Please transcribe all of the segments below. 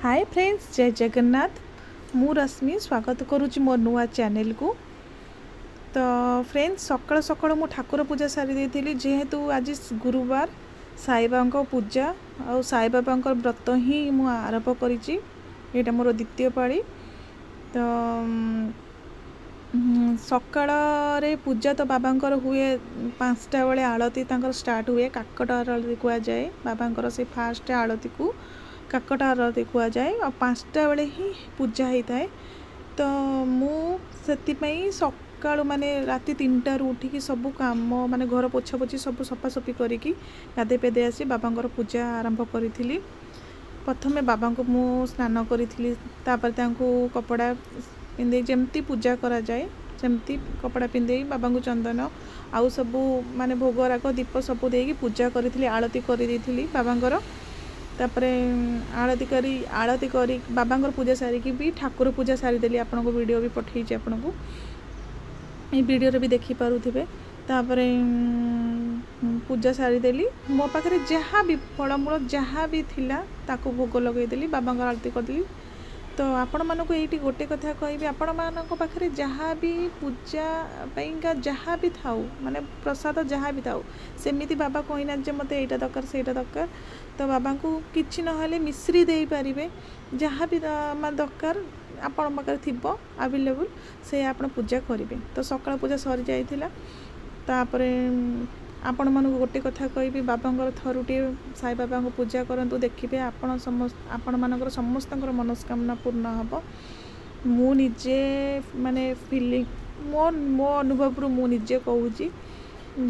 ହାଏ friends, ଜୟ ଜଗନ୍ନାଥ। ମୁଁ ରଶ୍ମି, ସ୍ୱାଗତ କରୁଛି ମୋ ନୂଆ ଚ୍ୟାନେଲକୁ। ତ ଫ୍ରେଣ୍ଡସ୍, ସକାଳୁ ସକାଳୁ ମୁଁ ଠାକୁର ପୂଜା ସାରି ଦେଇଥିଲି। ଯେହେତୁ ଆଜି ଗୁରୁବାର, ସାଇବାବାଙ୍କ ପୂଜା ଆଉ ସାଇବାବାଙ୍କର ବ୍ରତ ହିଁ ମୁଁ ଆରମ୍ଭ କରିଛି। ଏଇଟା ମୋର ଦ୍ୱିତୀୟ ପାଳି। ତ ସକାଳରେ ପୂଜା ତ ବାବାଙ୍କର ହୁଏ, 5ଟା ବେଳେ ଆଳତି ତାଙ୍କର ଷ୍ଟାର୍ଟ ହୁଏ। କାକଟ ଆଳତି କୁହାଯାଏ ବାବାଙ୍କର। ସେ ଫାଷ୍ଟ ଆଳତିକୁ କାକଟ ଆଳତି କୁହାଯାଏ ଆଉ 5ଟା ବେଳେ ହିଁ ପୂଜା ହେଇଥାଏ। ତ ମୁଁ ସେଥିପାଇଁ ସକାଳୁ, ମାନେ ରାତି 3ଟାରୁ ଉଠିକି ସବୁ କାମ, ମାନେ ଘର ପୋଛାପୋଛି ସବୁ ସଫାସଫି କରିକି ଗାଧେଇ ପାଧେଇ ଆସି ବାବାଙ୍କର ପୂଜା ଆରମ୍ଭ କରିଥିଲି। ପ୍ରଥମେ ବାବାଙ୍କୁ ମୁଁ ସ୍ନାନ କରିଥିଲି। ତାପରେ ତାଙ୍କୁ କପଡ଼ା ପିନ୍ଧେଇ, ଯେମିତି ପୂଜା କରାଯାଏ ସେମିତି କପଡ଼ା ପିନ୍ଧେଇ, ବାବାଙ୍କୁ ଚନ୍ଦନ ଆଉ ସବୁ ମାନେ ଭୋଗରାଗ, ଦୀପ ସବୁ ଦେଇକି ପୂଜା କରିଥିଲି। ଆଳତି କରିଦେଇଥିଲି ବାବାଙ୍କର। ତାପରେ ଆଳତି କରି ବାବାଙ୍କର ପୂଜା ସାରିକି ବି ଠାକୁର ପୂଜା ସାରିଦେଲି। ଆପଣଙ୍କୁ ଭିଡ଼ିଓ ବି ପଠେଇଛି, ଆପଣଙ୍କୁ ଏଇ ଭିଡ଼ିଓରେ ବି ଦେଖିପାରୁଥିବେ। ତାପରେ ପୂଜା ସାରିଦେଲି। ମୋ ପାଖରେ ଯାହା ବି ଫଳମୂଳ ଯାହା ବି ଥିଲା, ତାକୁ ଭୋଗ ଲଗେଇଦେଲି, ବାବାଙ୍କର ଆଳତି କରିଦେଲି। ତ ଆପଣମାନଙ୍କୁ ଏଇଠି ଗୋଟେ କଥା କହିବି, ଆପଣମାନଙ୍କ ପାଖରେ ଯାହା ବି ପୂଜା ପାଇଁକା ଯାହା ବି ଥାଉ, ମାନେ ପ୍ରସାଦ ଯାହା ବି ଥାଉ, ସେମିତି ବାବା କହିନାହାନ୍ତି ଯେ ମୋତେ ଏଇଟା ଦରକାର, ସେଇଟା ଦରକାର। ତ ବାବାଙ୍କୁ କିଛି ନହେଲେ ମିଶ୍ରି ଦେଇପାରିବେ। ଯାହା ବି ମାନେ ଦରକାର, ଆପଣଙ୍କ ପାଖରେ ଥିବ ଆଭେଲେବୁଲ୍, ସେ ଆପଣ ପୂଜା କରିବେ। ତ ସକାଳ ପୂଜା ସରିଯାଇଥିଲା। ତାପରେ ଆପଣମାନଙ୍କୁ ଗୋଟେ କଥା କହିବି, ବାବାଙ୍କର ଥରୁଟିଏ ସାଇବାବାଙ୍କୁ ପୂଜା କରନ୍ତୁ, ଦେଖିବେ ଆପଣ ସମସ୍ତ ଆପଣମାନଙ୍କର ସମସ୍ତଙ୍କର ମନସ୍କାମନା ପୂର୍ଣ୍ଣ ହେବ। ମୁଁ ନିଜେ ମାନେ ଫିଲିଂ, ମୋ ମୋ ଅନୁଭବରୁ ମୁଁ ନିଜେ କହୁଛି,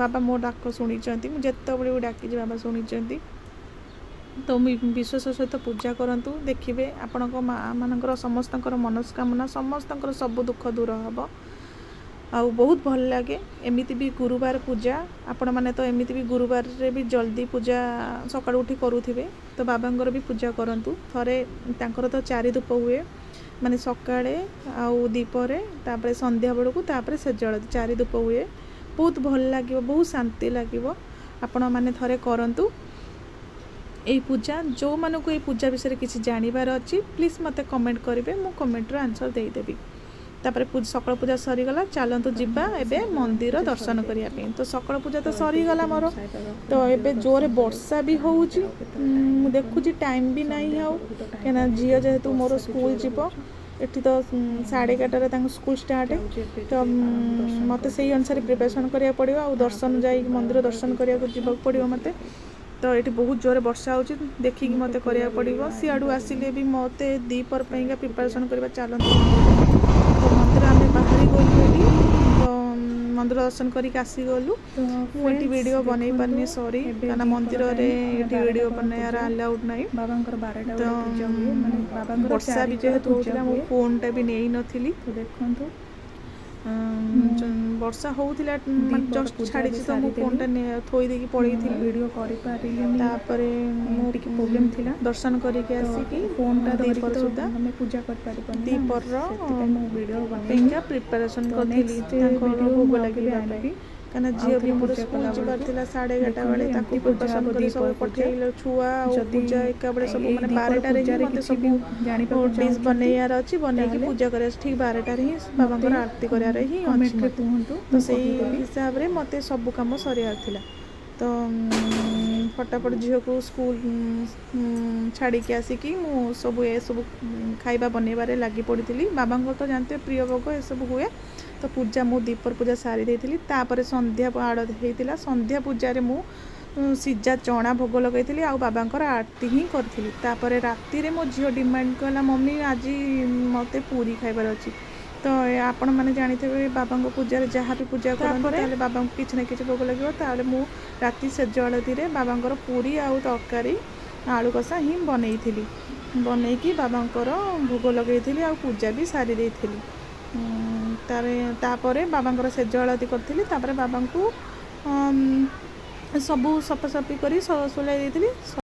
ବାବା ମୋ ଡାକ ଶୁଣିଛନ୍ତି। ମୁଁ ଯେତେବେଳେ ବି ଡାକିଛି, ବାବା ଶୁଣିଛନ୍ତି। ତ ବିଶ୍ୱାସ ସହିତ ପୂଜା କରନ୍ତୁ, ଦେଖିବେ ଆପଣଙ୍କ ମା ମାନଙ୍କର ସମସ୍ତଙ୍କର ମନସ୍କାମନା, ସମସ୍ତଙ୍କର ସବୁ ଦୁଃଖ ଦୂର ହେବ ଆଉ ବହୁତ ଭଲ ଲାଗେ। ଏମିତି ବି ଗୁରୁବାର ପୂଜା, ଆପଣମାନେ ତ ଏମିତି ବି ଗୁରୁବାରରେ ବି ଜଲ୍ଦି ପୂଜା ସକାଳୁ ଉଠି କରୁଥିବେ। ତ ବାବାଙ୍କର ବି ପୂଜା କରନ୍ତୁ ଥରେ। ତାଙ୍କର ତ ଚାରି ଧୂପ ହୁଏ, ମାନେ ସକାଳେ ଆଉ ଦ୍ୱିପହରେ, ତାପରେ ସନ୍ଧ୍ୟା ବେଳକୁ, ତାପରେ ସେଜ ଆଳତି, ଚାରି ଧୂପ ହୁଏ। ବହୁତ ଭଲ ଲାଗିବ, ବହୁତ ଶାନ୍ତି ଲାଗିବ। ଆପଣମାନେ ଥରେ କରନ୍ତୁ ଏଇ ପୂଜା। ଯେଉଁମାନଙ୍କୁ ଏଇ ପୂଜା ବିଷୟରେ କିଛି ଜାଣିବାର ଅଛି, ପ୍ଲିଜ୍ ମୋତେ କମେଣ୍ଟ କରିବେ, ମୁଁ କମେଣ୍ଟର ଆନ୍ସର୍ ଦେଇଦେବି। ତାପରେ ସକାଳ ପୂଜା ସରିଗଲା। ଚାଲନ୍ତୁ ଯିବା ଏବେ ମନ୍ଦିର ଦର୍ଶନ କରିବା ପାଇଁ। ତ ସକାଳ ପୂଜା ତ ସରିଗଲା ମୋର। ତ ଏବେ ଜୋରେ ବର୍ଷା ବି ହେଉଛି, ମୁଁ ଦେଖୁଛି ଟାଇମ୍ ବି ନାହିଁ ଆଉ, କାହିଁକିନା ଝିଅ ଯେହେତୁ ମୋର ସ୍କୁଲ ଯିବ। ଏଠି ତ 11:30ରେ ତାଙ୍କ ସ୍କୁଲ ଷ୍ଟାର୍ଟ। ତ ମୋତେ ସେଇ ଅନୁସାରେ ପ୍ରିପାରେସନ୍ କରିବାକୁ ପଡ଼ିବ ଆଉ ଦର୍ଶନ ଯାଇକି ମନ୍ଦିର ଦର୍ଶନ କରିବାକୁ ଯିବାକୁ ପଡ଼ିବ ମୋତେ। ତ ଏଠି ବହୁତ ଜୋରେ ବର୍ଷା ହେଉଛି, ଦେଖିକି ମୋତେ କରିବାକୁ ପଡ଼ିବ। ସିଆଡ଼ୁ ଆସିଲେ ବି ମୋତେ ଦ୍ୱିପହର ପାଇଁକା ପ୍ରିପାରେସନ୍ କରିବା। ଚାଲନ୍ତୁ ମନ୍ଦିରକୁ। ତ ମନ୍ଦିର ଆମେ ବାହାରି ଗଲୁ ଏଠି। ତ ମନ୍ଦିର ଦର୍ଶନ କରିକି ଆସିଗଲୁ। ମୁଁ ଏଠି ଭିଡ଼ିଓ ବନେଇ ପାରିନି, ସରି, କାହିଁକିନା ମନ୍ଦିରରେ ଏଠି ଭିଡ଼ିଓ ବନେଇବାର ଆଲାଉଡ଼ ନାହିଁ। ବାବାଙ୍କର 12ଟା ତ ବେଳେ ପୂଜା ହୁଏ, ମାନେ ବାବାଙ୍କର ବର୍ଷା ବି ଚାରି ଯେହେତୁ ପୂଜା ହେଉଥିଲା, ମୁଁ ହୁଏ। ଫୋନ୍ଟା ବି ନେଇନଥିଲି। ତ ଦେଖନ୍ତୁ, ବର୍ଷା ହେଉଥିଲା, ମାନେ ଦ୍ୱିପହର ଜଷ୍ଟ ପୂଜା ଏବେ ଛାଡ଼ିଛି, ତ ମୁଁ ସାରିଦେଲି। ଫୋନ୍ଟା ଥୋଇ ଦେଇକି ପଳେଇଥିଲି। ଭିଡ଼ିଓ କରିପାରିଲିନି, ତାପରେ ମୁଁ ଟିକେ ପ୍ରୋବ୍ଲେମ୍ ଥିଲା। ଦର୍ଶନ କରିକି ତ ଆସିକି ଫୋନ୍ଟା ଧରିକି ଦ୍ୱିପହର ତ ସୁଦ୍ଧା ଆମେ ପୂଜା କରିପାରିବନି ନା, ଦ୍ୱିପହରର ସେଥିପାଇଁ ମୁଁ ଭିଡ଼ିଓ ବନେଇନି। ପାଇଁକା ପ୍ରିପାରେସନ୍ ତ କରିଥିଲି ନେକ୍ସଟ ତାଙ୍କର ଭିଡ଼ିଓ ଭୋଗ ମୁଁ ଆଉ କେବେ ଲାଗିବା ପାଇଁ, ଆଣିବି। କାହିଁକିନା ଆଉ ଝିଅ ବି ଥରେ ମୋର ପୂଜା ସ୍କୁଲ କଲା ଯିବାର ବେଳକୁ ଥିଲା 11:30 ଦେଖନ୍ତୁ, ବେଳେ। ତାକୁ ଏମିତି ପୂଜା ପ୍ରିପାରେସନ୍ ହବ କରି ସବୁ ଦ୍ୱିପହର ପୂଜା। ପଠେଇଲେ, ଛୁଆ ଆଉ ଯଦି ପୂଜା ଏକାବେଳେ ସବୁ ଏଇ ମାନେ ଦ୍ୱିପହର 12ଟାରେ ହିଁ ପୂଜାରେ ମୋତେ କିଛି ସବୁ ବି ଜାଣିବାକୁ ଡିସ୍ ଚାହୁଁଛନ୍ତି, ବନେଇବାର ଅଛି, ବନେଇକି ତାହେଲେ ପୂଜା କରିବାର ଅଛି। ଠିକ୍ 12ଟାରେ ହିଁ ମୋତେ ବାବାଙ୍କର ଆରତି କରିବାର ହିଁ ଅଛି କମେଣ୍ଟରେ ମୋତେ। କୁହନ୍ତୁ, ତ ମୁଁ ସେଇ କହିଦେବି। ହିସାବରେ ମୋତେ ସବୁ କାମ ସରିବାର ଥିଲା। ତ ଫଟାଫଟ ଝିଅକୁ ସ୍କୁଲ ଛାଡ଼ିକି ଆସିକି ମୁଁ ସବୁ ଏସବୁ ଖାଇବା ବନେଇବାରେ ଲାଗି ପଡ଼ିଥିଲି। ବାବାଙ୍କର ତ ଜାଣିଥିବେ ପ୍ରିୟ ଭୋଗ ଏସବୁ ହୁଏ। ତ ପୂଜା ମୁଁ ଦ୍ୱିପହର ପୂଜା ସାରି ଦେଇଥିଲି। ତାପରେ ସନ୍ଧ୍ୟା ଆଳତି ହେଇଥିଲା। ସନ୍ଧ୍ୟା ପୂଜାରେ ମୁଁ ସିଝା ଚଣା ଭୋଗ ଲଗାଇଥିଲି ଆଉ ବାବାଙ୍କର ଆରତି ହିଁ କରିଥିଲି। ତାପରେ ରାତିରେ ମୋ ଝିଅ ଡିମାଣ୍ଡ କଲା, "ମମି, ଆଜି ମୋତେ ପୁରୀ ଖାଇବାର ଅଛି।" ତ ଆପଣମାନେ ଜାଣିଥିବେ, ବାବାଙ୍କ ପୂଜାରେ ଯାହା ବି ପୂଜା କରନ୍ତି, ତାହେଲେ ବାବାଙ୍କୁ କିଛି ନା କିଛି ଭୋଗ ଲାଗିବ। ତାହେଲେ ମୁଁ ରାତି ସେଜ ଆଳତିରେ ବାବାଙ୍କର ପୁରୀ ଆଉ ତରକାରୀ, ଆଳୁ କଷା ହିଁ ବନେଇଥିଲି। ବନେଇକି ବାବାଙ୍କର ଭୋଗ ଲଗାଇଥିଲି ଆଉ ପୂଜା ବି ସାରି ଦେଇଥିଲି। ତାପରେ ବାବାଙ୍କର ସେଜ ଆଳତି କରିଥିଲି। ତାପରେ ବାବାଙ୍କୁ ସବୁ ସଫାସଫି କରି ଶୁଲାଇ ଦେଇଥିଲି।